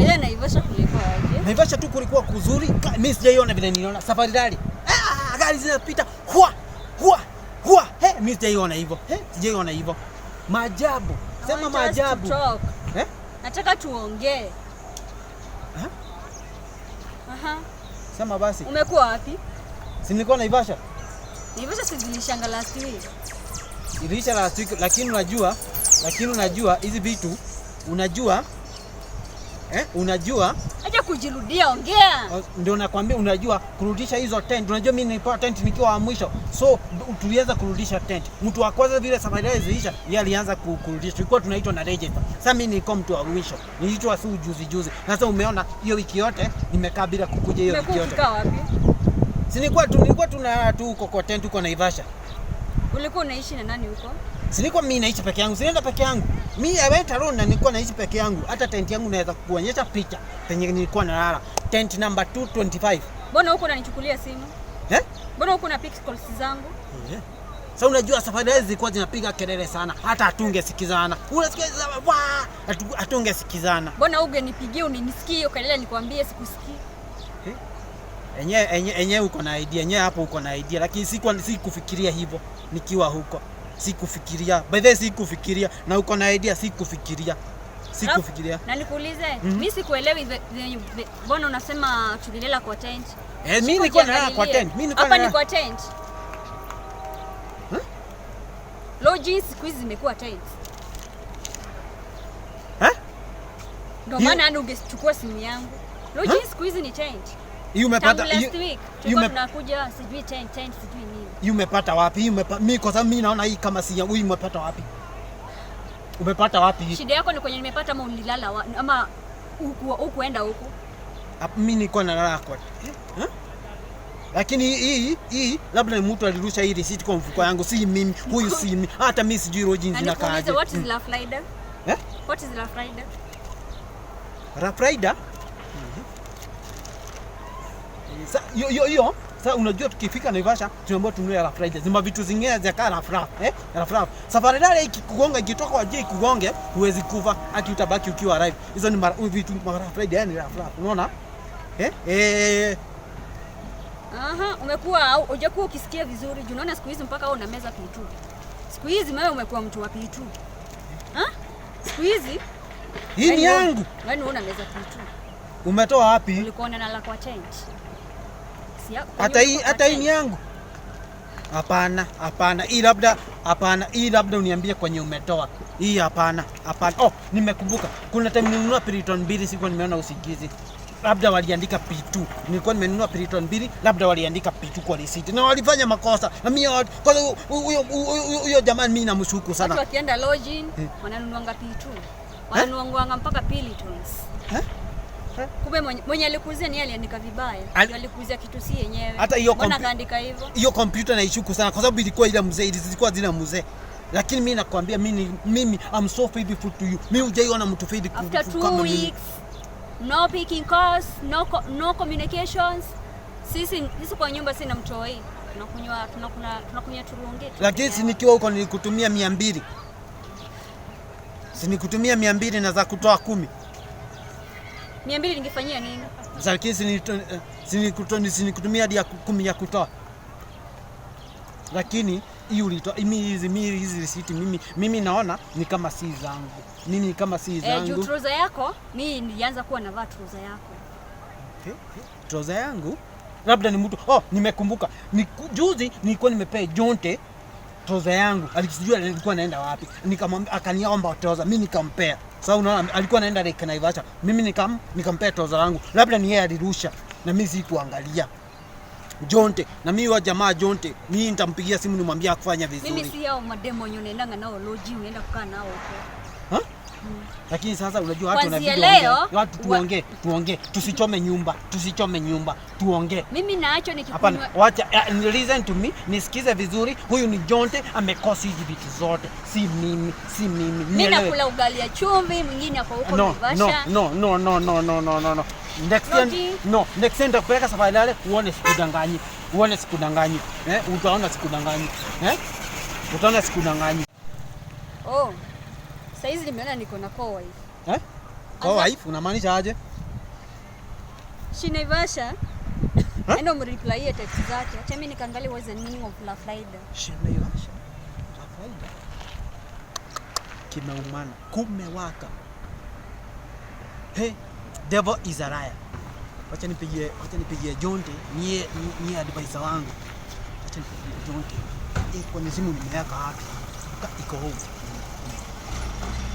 The Naivasha kulikuwa aje? Naivasha tu kulikuwa kuzuri. Mimi sijaiona vile niliona Safari Rally. Ah, gari zinapita hua hua hua. He, mimi sijaiona hivyo. He, sijaiona hivyo. Maajabu. I Sema want us to maajabu. talk. Eh? Nataka tuongee. Eh? Aha. Sema basi. Umekuwa wapi? Si nilikuwa Naivasha? Naivasha si zilishanga last week. Iliisha last week, lakini unajua hizi vitu unajua, eh, unajua. Acha kujirudia, ongea. Ndio nakwambia, unajua kurudisha hizo tent. Unajua mimi nilipewa tent nikiwa wa mwisho, so tulianza kurudisha tent. Mtu wa kwanza vile safari yake ziliisha, yeye alianza kurudisha. Tulikuwa tunaitwa na register. Sasa mimi nilikuwa mtu wa mwisho, niliitwa si juzi juzi. Sasa umeona hiyo wiki yote nimekaa bila kukuja hiyo wiki Umekuwa yote. ukikaa wapi? Si nilikuwa tu huko kwa tent huko Naivasha. Ulikuwa unaishi na nani huko? Si nilikuwa mimi naishi peke yangu, sinaenda peke yangu. Mi I went alone na nilikuwa naishi peke yangu. Hata tent yangu naweza kuonyesha picha penye nilikuwa nalala. Tent number 225. Mbona huko unanichukulia simu? Eh? Mbona huko una pick calls zangu? Yeah. Sasa unajua safari hizi zilikuwa zinapiga kelele sana, hata hatungesikizana. Unasikia wa hatungesikizana. Mbona ungenipigia unisikie hiyo kelele nikwambie sikusikii? Enye uko na idea, enye hapo uko na idea, lakini sikufikiria hivyo nikiwa huko. Sikufikiria. By the way, sikufikiria na uko na idea, sikufikiria. Sikufikiria. Na nikuulize, mimi sikuelewi mbona unasema tulilala kwa tent? Eh, mimi nilikuwa nalala kwa tent. Mimi nilikuwa Hapa ni nalala. kwa tent. Huh? Lodging siku hizi zimekuwa tent. Eh? Ndio maana yani ungechukua simu yangu. Lodging siku hizi ni tent. Hii umepata Tangu last week tulikuwa tunakuja sijui tent tent sijui nini. Hii umepata wapi? Hii mimi kwa sababu mimi naona hii kama si yangu. Hii umepata wapi? Umepata wapi hii? Shida yako ni kwenye nimepata ama ulilala ama huku hukuenda huku. Mimi nilikuwa nalala kwa. Eh? Eh? Lakini hii labda ni mtu alirusha hii receipt kwa mfuko yangu, si mimi. Huyu si mimi. Hata mimi sijui lodging Na nikuulize, zinakaaje. what is Rough Rider? Eh? What is Rough Rider? Rough Rider? Sa hiyo hiyo hiyo sasa unajua tukifika Naivasha tunaambiwa tununue Rough Rider. Zima vitu zingine zinakaa rough rough, eh? Rough rough. Safari Rally ikikugonga, ikitoka waje ikugonge, huwezi kufa, haki utabaki ukiwa alive. Hizo ni mara vitu Rough Rider, yani rough rough. Unaona? Eh? Eh. Aha, umekuwa au hujakuwa ukisikia vizuri. Juu unaona siku hizi mpaka wewe unameza P2. Siku hizi wewe umekuwa mtu wa P2. Ha? Siku hizi Hii ni yangu. Wewe unameza P2. Umetoa wapi? Ulikuwa unalala kwa tent. Si ya, Hata hii ulikuwa hata hii kwa ni tent. yangu. Hapana, hapana. Hii labda hapana, hii labda uniambie kwenye umetoa. Hii hapana, hapana. Oh, nimekumbuka. Kuna time nilinunua Piriton mbili, sikuwa nimeona usingizi. Labda waliandika P2. Nilikuwa nimenunua Piriton mbili, labda waliandika P2 kwa receipt. Na walifanya makosa. Na mimi kwanza huyo huyo huyo jamani mimi namshuku Watu sana. wakienda lodging wananunuanga P2. Wananunuanga mpaka Pilitons. Eh? Kumbe mwenye alikuuzia ni yeye aliandika vibaya. Alikuuzia kitu si yenyewe. Hata hiyo Mbona akaandika hivyo? Hiyo kompyuta naishuku sana kwa sababu ilikuwa ile mzee, ilikuwa zile mzee. Lakini mimi nakwambia mimi I'm so faithful to you. Mimi hujaiona mtu faithful After 2 kama mimi. weeks, no picking calls, no communications. Sisi kwa nyumba sina mtoi. Tunakunywa turungi tu. Lakini si nikiwa huko nilikutumia 200. Si nikutumia 200 na za kutoa 10. 200 ningefanyia nini? Lakini si nikutumia hadi ya 10 ya kutoa. Lakini hii ulitoa mimi hizi risiti mimi naona ni kama si zangu. Mimi ni kama si Eh, juu zangu. trouser yako, mimi nilianza kuwa navaa trouser yako. Trouser yangu labda ni mtu, oh, nimekumbuka ni juzi nilikuwa nimepea Jonte trouser yangu, alikijua alikuwa anaenda wapi, nikamwambia, akaniomba trouser, mimi nikampea. Sasa unaona alikuwa anaenda Lake Naivasha, mimi nikampea trouser yangu, labda ni yeye alirusha na mimi sikuangalia. Jonte na mimi wa jamaa Jonte, mimi nitampigia simu nimwambie akufanya vizuri. Mimi si hao mademo wenye unaendanga nao lodge, unaenda kukaa nao huko. Ha? Lakini sasa unajua watu Kuanzia wanabidi leo, waongee. Watu tuongee, tuongee, tusichome nyumba, tusichome nyumba, tuongee. Mimi naacho nikikunywa. Hapana, wacha, listen to me, nisikize vizuri. Huyu ni Jonte amekosa hizi vitu zote, si mimi, si mimi. Mimi Nielewe. nakula ugali ya chumvi, mwingine ako huko No, Naivasha. no, no, no, no, no, no, no, no. Next time, Lodging. no, next time nitakupeleka Safari Rally uone sikudanganyi. Uone sikudanganyi. Eh, utaona sikudanganyi. Eh? Utaona sikudanganyi. Oh. Saizi nimeona niko na co-wife. Eh? Co-wife unamaanisha aje? Shinaivasha. Huh? Enda umreplyie text zake. Acha mimi nikaangalie what's the meaning of La Florida. Shinaivasha. La Florida. Kimeumana. Kumewaka. Hey, devil is a liar. Wacha nipigie Jonte, niye advisor wangu. Wacha nipigie Jonte. Eh, kwani simu nimeweka wapi? Iko home.